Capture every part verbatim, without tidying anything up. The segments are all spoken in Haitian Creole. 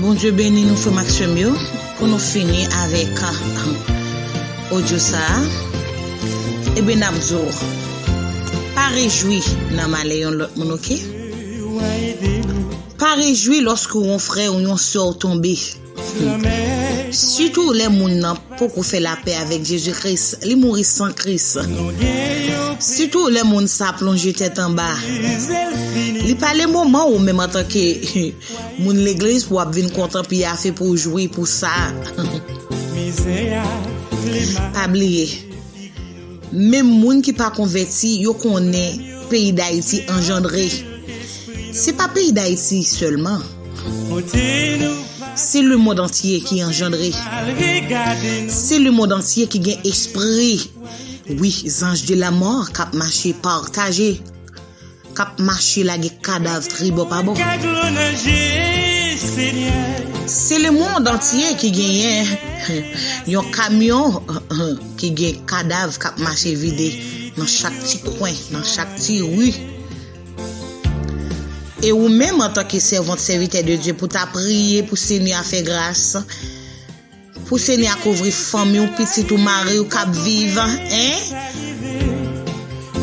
Bondye beni nou, frè m ak sè m yo. Pou nou fini avèk, ah, odyo sa a, ebyen, n ap di w, pa rejwi nan malè yon lòt moun, oke? Pa rejwi lòske yon frè ou yon sè w tonbe. Sitou lè moun nan poko fè lapè avèk Jezi Kris, li mouri san Kris. Sitou lè moun sa plonje tèt anba. Li pa le moman ou menm antanke moun legliz pou w ap vin kontan piyafe pou w jwi pou sa. Pa bliye, menm moun ki pa konvèti, yo konnen peyi Dayiti anjandre. Se pa peyi Dayiti sèlman. Se lemonn antye ki anjandre. Se lemonn antye ki gen espri. Wi, zanj de lamò k ap mache pataje, k ap mache lage kadav tribò pa bò. Se lemonn antye ki genyen yon kamyon ki gen kadav k ap mache vide nan chak ti kwen, nan chak ti ri. E ou menm, antanke sèvant, sèvitè de Dye, pou ta priye pou Senyè a fè gras, pou Senyè a kouvri fanmi w, pitit ou, mari w k ap viv, en?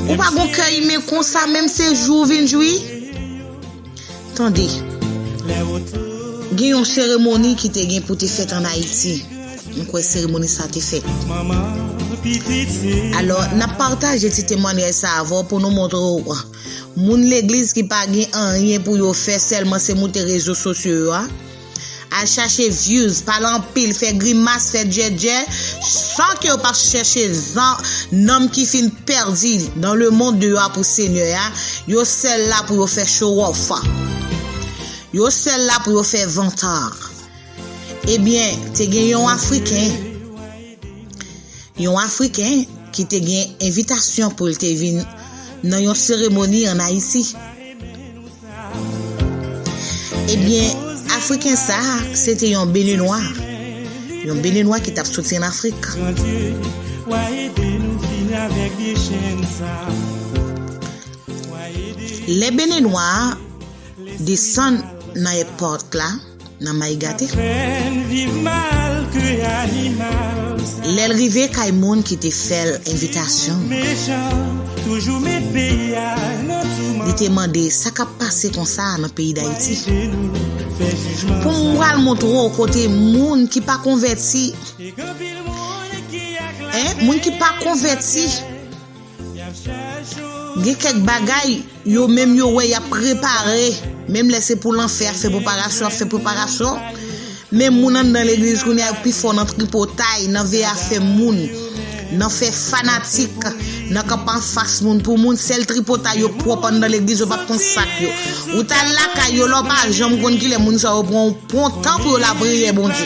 Ou pa gon kè imen konsa, menm se jou w vin jwi? Tande, gen yon seremoni ki te gen pou te fèt ann Ayiti. M kwè seremoni sa te fèt. Alò, n ap pataje ti temwanyaj sa avè w pou nou montre w moun legliz ki pa gen anyen pou yo fè, sèlman se moute rezo sosyo yo a. Al chache views, pale anpil, fè grimas, fè djèdjè, san ke yo pa chèche zan, nanm ki fin pèdi dans le monde deyò a pou Senyè a. Yo sèl la pou yo fè show off. Yo sèl la pou yo fè vantard. Ebyen, te gen yon Afriken, yon Afriken ki te gen envitasyon pou l te vin nan yon seremoni ann Ayiti. Ebyen, Afriken sa a, se te yon Benenwa. Yon Benenwa ki t ap soti ann Afrik. Lè Benenwa a desann nan èpòt la, nan Maïgaté. Lè l rive kay moun ki te fè l envitasyon, li te mande sa k ap pase konsa nan peyi Dayiti. Pou m pral montre w kote moun ki pa konvèti, en, moun ki pa konvèti, gen kèk bagay, yo menm yo wè y ap prepare. Menm lè se pou lanfè, ap fè preparasyon, ap fè preparasyon. Men moun anndan legliz kounye a, yo pi fò nan tripotay, nan veye afè moun, nan fè fanatik, nan kanpe anfas moun pou moun. Sèl tripotay yo pwòp anndan legliz, yo p ap konn sa k yo. Ou t al lakay yo la, w pa janm konn kilè moun sa yo pran yon pon tan pou yo lapriyè Bondye.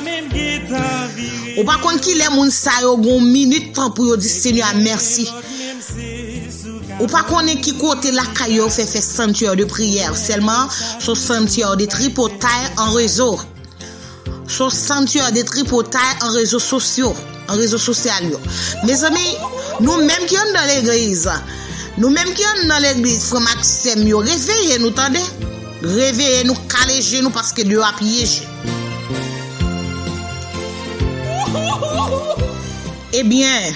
Ou pa konn kilè moun sa yo gon minit tan pou yo di Senyè a mèsi. Ou pa konnen ki kote lakay yo fè fè sanctuaire de prière. Sèlman, se yon sanctuaire de tripotay an rezo. Se yon sanctuaire de tripotay an rezo sosyo, an rezo sosyal yo. Mezanmi, nou menm ki anndan legliz, nou menm ki anndan legliz, frè m ak sè m yo, reveye nou, tande. Reveye nou, kale je nou, paske deyò ap yeje. Ebyen,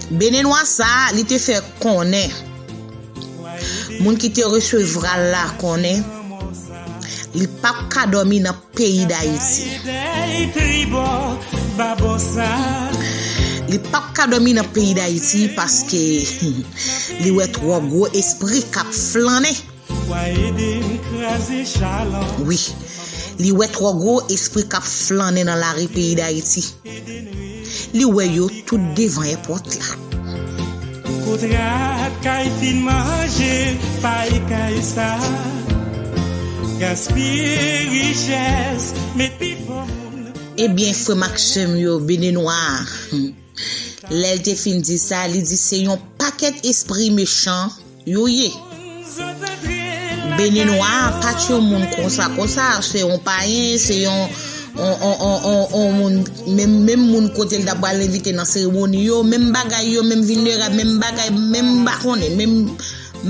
Benenwa sa a, li te fè konnen, moun ki te resevwa l la konnen, li p ap ka dòmi nan peyi Dayiti. Li p ap ka dòmi nan peyi Dayiti paske li wè twò gwo espri k ap flannen. Wi, li wè twò gwo espri k ap flannen nan lari peyi Dayiti. Li wè yo tout devan èpòt la. Kot rat kay fin manje pay kay sa, gaspiye richès, met pifò moun. Ebyen, frè m ak sè m yo, Benenwa a, lè l te fin di sa, li di se yon pakèt espri mechan yo ye. Benenwa a pa t yon moun konsa, konsa, se yon payen, se yon, on, on, on, on, on moun, menm, menm moun kote l ta pral envite nan seremoni yo, menm bagay yo, menm vilnerab, menm bagay, menm m pa konnen, menm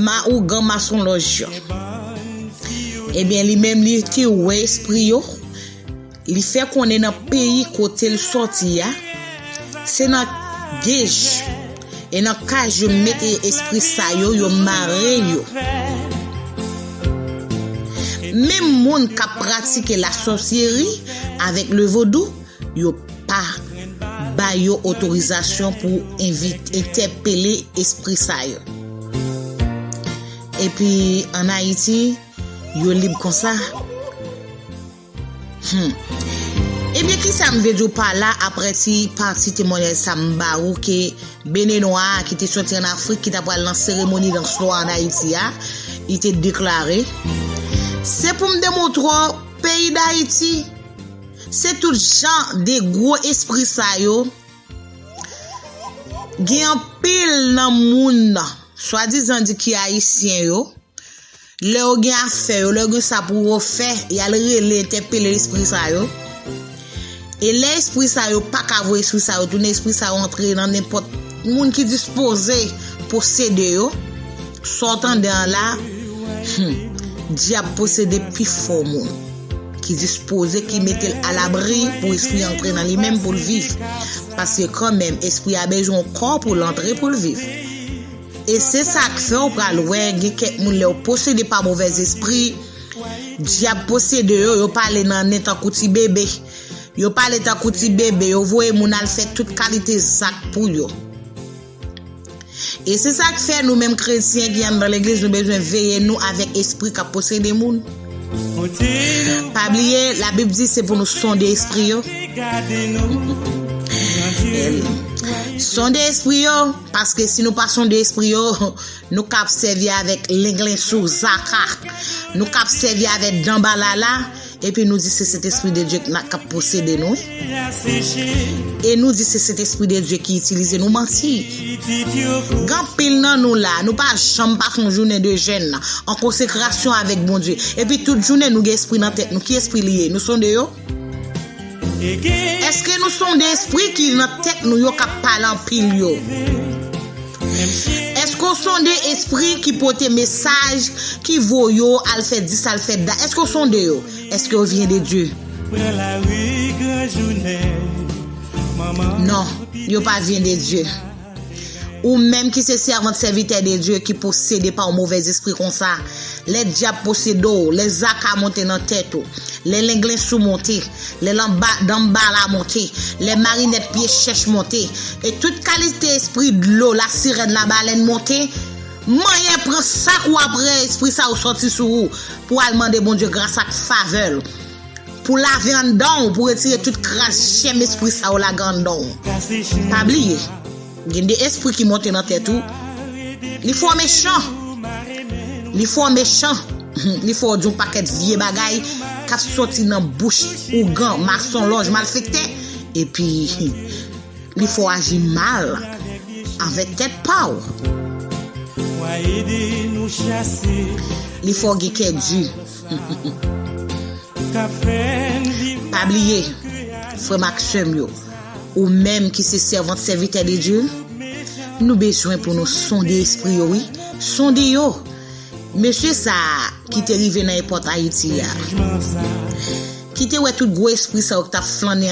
ma ougan masonlòj yo. Ebyen, li menm, li te wè espri yo. Li fè konnen nan peyi kote l sòti a, se nan dej e nan kaj yo mete espri sa yo, yo mare yo. Menm moun k ap pratike lasòsyeri avèk le vodou, yo pa ba yo otorizasyon pou envit-, entèpele espri sa yo. Epi, ann Ayiti, yo lib konsa. Hmm. Ebyen, kisa m vle di w pa la, apre ti pati temwayaj sa m ba ou, ke Benenwa a, ki te soti ann Afrik, ki ta pral nan seremoni dans lwa ann Ayiti a, li te deklare, se pou m demontre w, peyi Dayiti, se tout jan de gwo espri sa yo, gen anpil nan moun, swadizan di ki ayisyen yo, lè yo gen afè yo, lè yo gen sa pou yo fè, y al rele, entèpele lespri sa yo. E lè espri sa yo pa ka voye espri sa yo tounen, espri sa yo antre nan nenpòt moun ki dispoze posede yo. Sa w tande an la, hmm, dyab posede pi fò moun ki dispoze, ki mete l alabri pou espri antre nan li menm pou l viv. Paske kanmenm, espri a bezwen yon kò pou l antre, pou l viv. E se sa k fè w pral wè gen kèk moun lè yo posede pa movèz espri, dyab posede yo, yo pale nan nen tankou ti bebe. Yo pale tankou ti bebe, yo voye moun al fè tout kalite zak pou yo. E se sa k fè nou menm kretyen ki anndan legliz, nou bezwen veye nou avèk espri k ap posede moun. Pa bliye, Labib di se pou nou sonde espri yo. Sonde espri yo, paske si nou pa sonde espri yo, nou ka ap sèvi avèk lenglen sou zaka, nou ka ap sèvi avèk danbalala, epi nou di se Sentespri de Dye k ap posede nou. E nou di se Sentespri de Dye ki itilize nou, manti. Gen anpil nan nou la, nou pa janm pase yon jounen de jèn an konsekrasyon avèk Bondye. Epi tout jounen nou gen espri nan tèt nou. Ki espri li ye? Nou sonde yo? Èske nou sonde espri ki nan tèt nou yo k ap pale anpil yo? Èske w sonde espri ki pote mesaj, ki voye w al fè dis, al fè dat? Èske w sonde yo? Èske yo vyen de Dye? Non, yo pa vyen de Dye. Ou menm ki se sèvant, sèvitè de Dye ki posede pa yon movèz espri konsa, lè dyab posede w, lè zaka monte nan tèt ou, lè lenglen sou monte, lè lanba, danbala monte, lè marinèt pye chèch monte, e tout kalite espri dlo, lasirèn, labalèn monte, manyen pran sak ou apre espri sa yo sòti sou ou pou al mande Bondye gras ak favè l. Pou lave anndan w, pou retire tout kras jèm espri sa yo lage anndan w. Pa bliye, gen de espri ki monte nan tèt ou. Li fò mechan. Li fò mechan. Li fò di yon pakèt vye bagay k ap sòti nan bouch ougan, masonlòj, malfektè. Epi, li fè w aji mal anvè tèt pa w. Li fè w gen kè di. Pa bliye, frè m ak sè m yo, ou menm ki se sèvant, sèvitè de Dye, nou bezwen pou nou sonde espri yo, wi. Sonde yo. Mesye sa a ki te rive nan èpòt Ayiti a, ki te wè tout gwo espri sa yo k t ap flannen